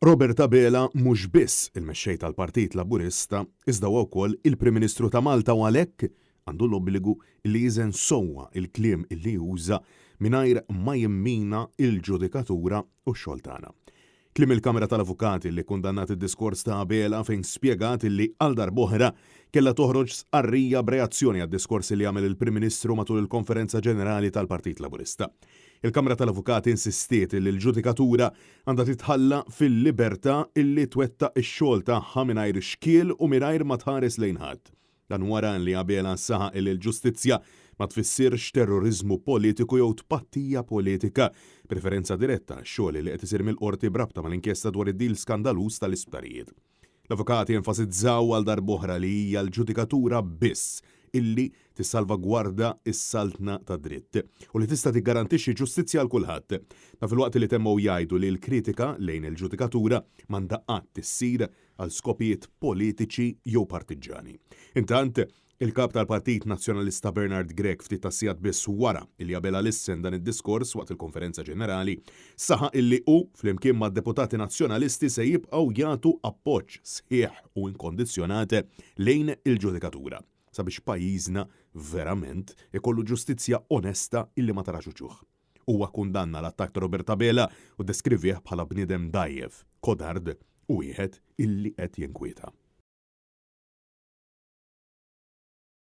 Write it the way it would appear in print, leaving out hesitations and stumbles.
Robert Abela mhux biss il-Mexxej tal-Partit Laburista iżda huwa wkoll il-Prim Ministru ta' Malta u għalhekk għandu l-obbligu li jiżen sewwa l-kliem li juża mingħajr ma jimmina l-ġudikatura u x-xogħol tagħna. Kliem il-Kamra tal-Avukati li kkundannat id-diskors ta' Abela fejn spjegat li għal darb'oħra kellha toħroġ stqarrija b'reazzjoni għad-diskors li għamel il-Prim Ministru matul il-Konferenza Ġenerali tal-Partit Laburista. Il-Kamra tal-Avukati insistiet li l-ġudikatura għandha titħalla fil-libertà illi twettaq ix-xogħol tagħha mingħajr xkiel u mingħajr ma tħares lejn ħadd. Dan wara li Abela saħaq li l-ġustizzja ma tfissirx terroriżmu politiku jew tpattija politika, b'referenza diretta għax-xogħol li qed isir mill-Qorti b'rabta mal-inkjesta dwar id-deal skandaluż tal-isptarijiet. L-avukati enfasizzaw għal darb'oħra li hija l-ġudikatura biss illi tissalvagwarda s-saltna tad-dritt u li tista' tiggarantixxi ġustizzja għal kulħadd. Dan filwaqt li temmew jgħidu li l-kritika lejn il-ġudikatura m'għandha qatt issir għal skopijiet politiċi jew partiġġani. Intant, il-Kap tal-Partit Nazzjonalista Bernard Grech ftit tas-sigħat biss wara li Abela lissen dan id-diskors waqt il-Konferenza Ġenerali, saħaq illi hu flimkien mad-deputati Nazzjonalisti se jibqgħu jagħtu appoġġ sħiħ u inkondizzjonat lejn il-ġudikatura sabiex pajjiżna verament ikollu ġustizzja onesta illi ma tarax uċuħ. Huwa kkundanna l-attakk ta' Robert Abela u ddeskrivieh bħala bniedem dgħajjef, kodard u wieħed illi qed jinkwieta.